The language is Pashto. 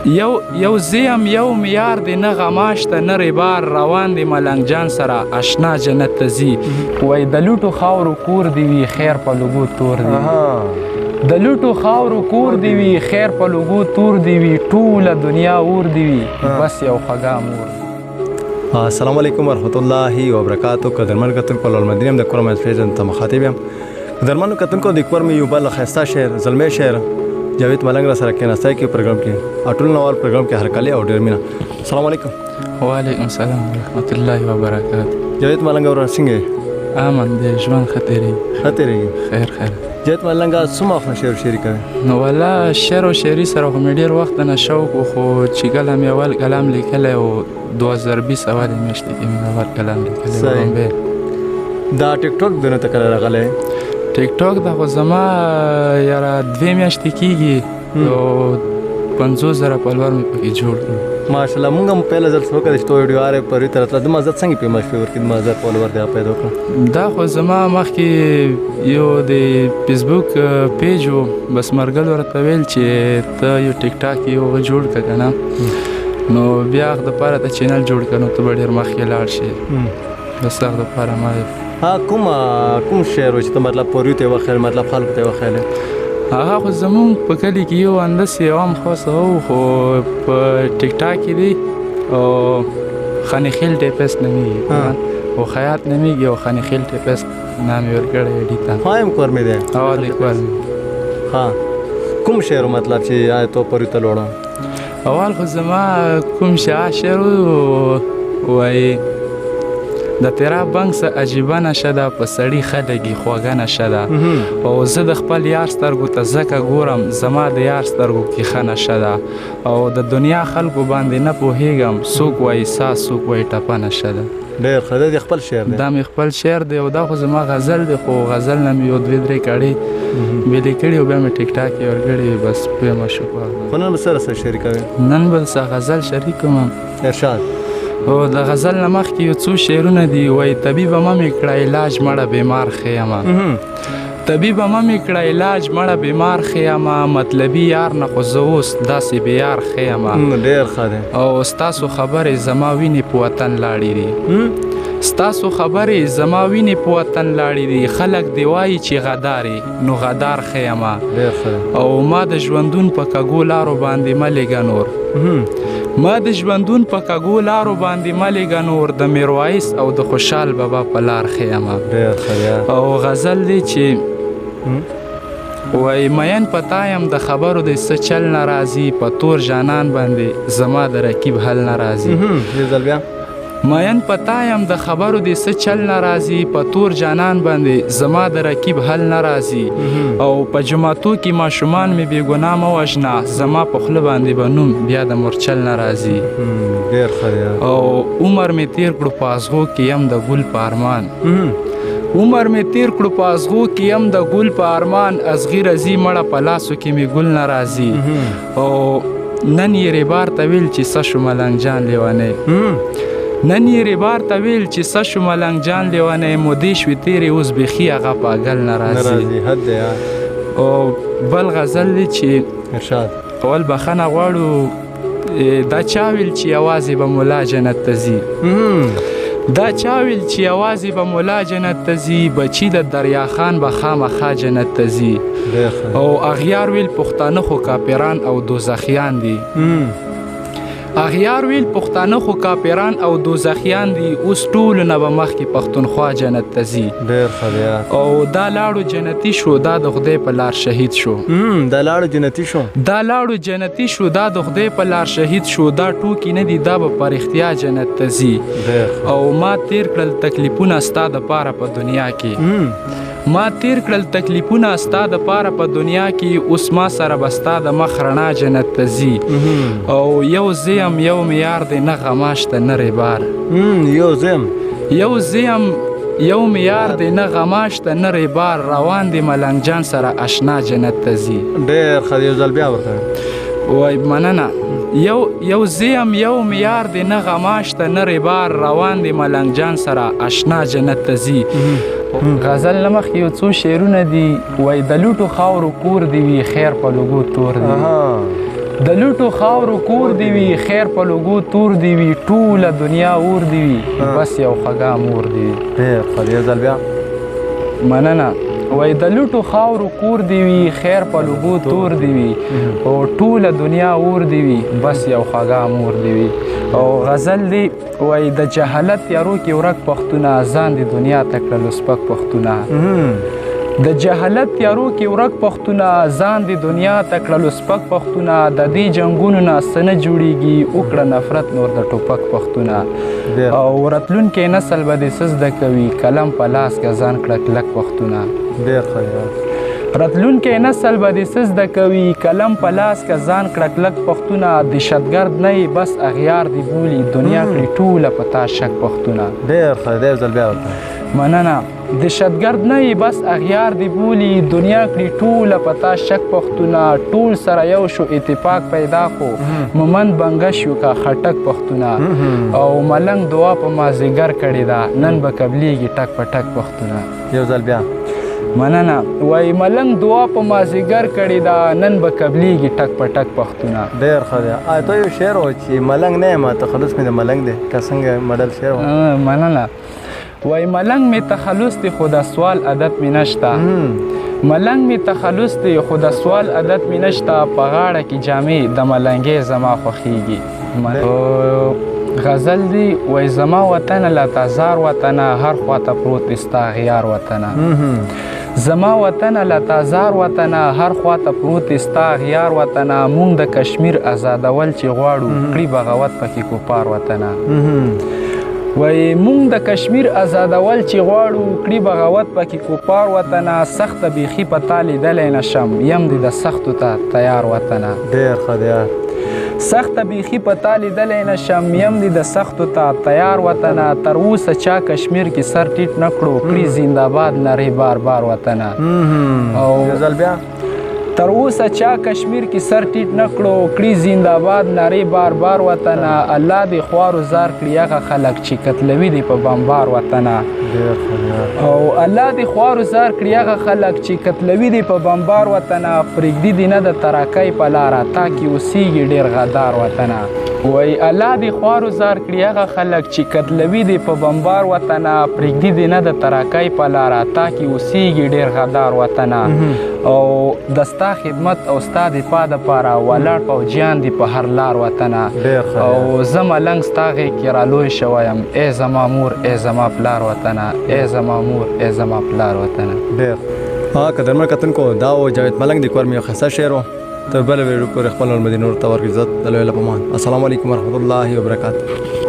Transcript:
یو یو زیم یو معیار دی، نه غماشته نه ریبار، روان دی ملنګ جان سره اشنا جنت ته ځي. وای د لوټو خاورو کور دی وي، خیر په لوګو تور دی. د لوټو خاورو کور دی وي، خیر په لوګو تور دی وي، ټوله دنیا اور دی وي، بس یو خوږه مور. السلام علیکم ورحمت الله وبرکاتو. قدرمن کتونکو، لول مدینم د کورم فیزن ته مخاطب یم. قدرمن کتونکو، د کور می یو بل خسته شعر، زلمی شعر جاوید ملنګ را سره کېناستی کې پروګرام کې، اټول نوال پروګرام کې هرکلی او ډېر مینه. السلام علیکم. وعلیکم السلام ورحمت الله وبرکاتو. جاوید ملنګ ورور، څنګه؟ امن دی، ژوند ښه تېرېږي. ښه تېرېږي؟ خیر خیر. جاوید ملنګ، څومره وخت شعر شعري کوي؟ نو والا شعر او شاعري سره خو مې ډېر وخت نه شوق و، خو چې کله مې اول کلام لیکلی و، 2020 اولې میاشتې کې مې اول کلام لیکلی و. دا ټیک ټاک دنه ته کله راغلی؟ ټیک ټاک دا خو زما یاره 2 میاشتې کېږي او 50,000 فالوور مې پکې جوړ کړو. ماشاءالله. مونږ هم پهله ځل څه وکړل چې ته ویډیو آرې پرې ته راتله، د مزه څنګه په مشفي ورکې د مزه فالوور دی پیدا کړ؟ دا خو زما مخکې یو د فیسبوک پیج و، بس مرګل ورته ویل چې ته یو ټیک ټاک یو جوړ کړه که نه، نو بیا هغه دپاره ته چینل جوړ کړه، نو ته به ډېر مخکې لاړ شې. بس هغه دپاره ما. ها، کوم شعر و چې ته مطلب پورې ته وخیل، مطلب خلکو ته وخیل؟ هغه خو زمونږ په کلي کې یو انداسې عام خاص و، خو په ټیک ټاک کې دی او خانیخیل ټیپس نومېږي او خیاط نومېږي او خانیخیل ټیپس نام یې ورکړی ډي ته. ها، هم کور مې دی. ها، د کور. ها، کوم شعر مطلب چې تو پورې ته لوړم؟ اول خو زما کوم شعر وایي د تیرا بنګ څه عجیبه نشه ده، په سړي ښه لګي خوږه نشه ده، او زه د خپل یار سترګو ته ځکه ګورم، زما د یار سترګو کې ښه نشه ده، او د دنیا خلکو باندې نه پوهېږم، څوک وایي سا، څوک وایي ټپه نشه ده. ډېر ښه، دا د خپل شعر دی؟ دا مې خپل شعر دی او دا خو زما غزل دی، خو غزل نه مې یو دوې درې کړې بېلې کړې او بیا مې ټیک ټاک یې ورکړې، بس پوه مه شو. خو نن به سره څه شریکوې؟ نن به څه غزل شریک کړم. ارشاد. او د غزل نه مخکې یو څو شعرونه دي. وایي طبیبه مه مې کړه علاج، مړه بیمار ښه یمه. طبیبه مه مې کړه علاج، مړه بیمار ښه یمه، مطلبي یار نه خو زه اوس داسې بې یار ښه یمه. ډېر ښه دی. او ستاسو خبرې زما وینې په وطن لاړې دي، ستاسو خبرې زما وینې په وطن لاړې دي، خلک دی وایي چې غدار یې، نو غدار ښه یمه. او ما د ژوندون په کږو لارو باندې مه لېږه نور، ما د ژوندون په کږو لارو باندې مه لېږه نور، د میرویس او د خوشحال بابا په لار ښه یمه. او غزل دی چې وایي مین په تا یم، د خبرو د څه چل نه راځي، په تور جانان باندې زما د رقیب حل نه راځي. یو ځل بیا. مین په تا یم، د خبرو د څه چل نه راځي، په تور جانان باندې زما د رقیب حل نه راځي، او په جوماتو کې ماشومان مې بې ګناه مه وژنه، زما په خوله باندې به نوم بیا د مورچل نه راځي. ډېر ښه دی. او عمر مې تېر کړو په ازغو کې یم د ګل په ارمان، عمر مې تېر کړو په ازغو کې یم د ګل په ارمان، ازغي رځي مړه په لاسو کې مې ګل نه راځي. او نن یې ریبار ته ویل چې څه شو ملنګ جان لیونی، نن یې ریبار ته ویل چې څه شو ملنګ جان لیونی، مودې شوې تېرې اوس بیخي هغه پاګل نه راځي. او بل غزل دی چې ارشاد. اول بخښنه غواړو. دا چا ویل چې یوازې به مولا جنت ته ځي، دا چا ویل چې یوازې به مولا جنت ته ځي، بچي د دریا خان به خامخا جنت ته ځي. او اغیار ویل پښتانه خو کاپیران او دوزخیان دي، اغیار ویل پښتانه خو کاپیران او دوزخیان دي، اوس ټولو نه به مخکې پښتونخوا جنت ته ځي. ډېر ښه دی. او دا لاړو جنتي شو، دا د خدای په لار شهید شو. دا لاړو جنتي شو، دا لاړو جنتي شو، دا د خدای په لار شهید شو، دا ټوکې نه دي، دا به په رښتیا جنت ته ځي. او ما تېر کړل تکلیفونه ستا دپاره په دنیا کې، ما تېر کړل تکلیفونه ستا دپاره په دنیا کې، اوس ما سره به ستا د مخ رڼا جنت ته ځي. او یو زه یم یو مې یار دی، نه غما شته نه ریبار. یو زه یم، یو زه یم یو مې یار دی، نه غما شته نه ریبار، روان دی ملنګ جان سره اشنا جنت ته ځي. ډېر ښه، یو ځل بیا ورته وای. مننه. یو یو زه یم یو مې یار دی، نه غما شته نه ریبار، روان دی ملنګ جان سره اشنا جنت ته ځي. غزل نه مخکې یو څو شعرونه دي. وایي د لوټو خاورو کور دی وي، خیر په لوګو تور دی. د لوټو خاورو کور دی وي، خیر په لوګو تور دی وي، ټوله دنیا اور دی وي، بس یو خوږه مور دی وي. ډېر ښه، یو ځل بیا. مننه. وای د لوټو خاورو کور دی وي، خیر په لوګو تور دی وي، او ټوله دنیا اور دی وي، بس یو خوږه مور دی وي. او غزل دی، وای د جهالت تیارو کې ورک پښتونه، ځان دی دنیا ته کړلو سپک پښتونه. د جهالت تیارو کې ورک پښتونه، ځان دی دنیا ته کړلو سپک پښتونه. د دې جنګونو نه څه نه جوړیږي، وکړه نفرت نور د ټوپک پښتونه. او راتلونکی نسل به دې څه زده کوي، قلم په لاس که ځان کړه کلک پښتونه. ډېر ښه. راتلونکی نسل به دې څه زده کوي، قلم په لاس که ځان کړه کلک پښتونه. دهشتګرد نه یې بس اغیار دې بولي، دنیا کړي ټوله په تا شک پښتونه. ډېر ښه، ډېر ځل بیا ورته. مننه. دهشتګرد نه یې بس اغیار دې بولي، دنیا کړي ټوله په تا شک پښتونه. ټول سره یو شو اتفاق پیدا کو، مومند بنګش یو که خټک پښتونه. او ملنګ دعا په مازیګر کړې ده، نن به قبلیږي ټک په ټک پښتونه. یو ځل بیا. مننه. وای ملنګ دعا په مازیګر کړې ده، نن به قبلیږي ټک په ټک پښتونه. ډېر ښه دی. ته یو شعر و چې ملنګ نه یم، تخلص مې د ملنګ دی، که څنګه مډل شعر و؟ مننه. وای ملنګ مې تخلص دی، خو د سوال عادت مې نشته. ملنګ مې تخلص دی، خو د سوال عادت مې نشته. په غاړه کې جامې د ملنګې زما خوښیږي. غزل دی، وای زما وطنه لا تزار وطنه، هر خواته پروت دی ستا غیار وطنه. زما وطنه لا تزار وطنه، هر خواته پروت دی ستا غیار وطنه. مونږ د کشمیر ازادول چې غواړو، کړي بغاوت پکې کوپار وطنه. وای مونږ د کشمیر ازادول چې غواړو، کړي بغاوت پکې کوپار وطنه. سخته بیخي په تا لیدلی نه شم، یم دې د سختو ته تیار وطنه. ډېر ښه دی. سخته بیخي په تا لیدلی نه شم، یم دې د سختو ته تیار وطنه. تر اوسه چا کشمیر کې سر ټیټ نه کړو، کړي زنده‌باد نرې بار بار وطنه. او یو ځل بیا. تر اوسه چا کشمیر کې سر ټیټ نه کړو، کړي زنده‌باد نرې بار بار وطنه. الله دې خوارو زار کړي هغه خلک چې قتلوي دې په بمبار وطنه. او الله دې خوارو زار کړي هغه خلک چې قتلوي دې په بمبار وطنه. پرېږدي دې نه د تراکۍ په لاره، تا کې اوسېږي ډېر غدار وطنه. وای الله دې خوارو زار کړي هغه خلک چې قتلوي دې په بمبار وطنه. پرېږدي دې نه د تراکۍ په لاره، تا کې اوسېږي ډېر غدار وطنه. او د ستا خدمت او ستا دفاع دپاره ولاړ پوجیان دي په هر لار وطنه. او زه ملنګ ستا غېږ کې رالوی شوی یم، ای زما مور ای زما پلار وطنه، ای زما مور ای زما پلار وطنه. ډېر قدرمن کتونکو، دا و جاوید ملنګ د کور مې یو ښایسته شعر و. تر بله ویډیو پورې خپل المدینو ته ورکړي عزت د لوی الله په امان. السلام علیکم ورحمت الله وبرکاته.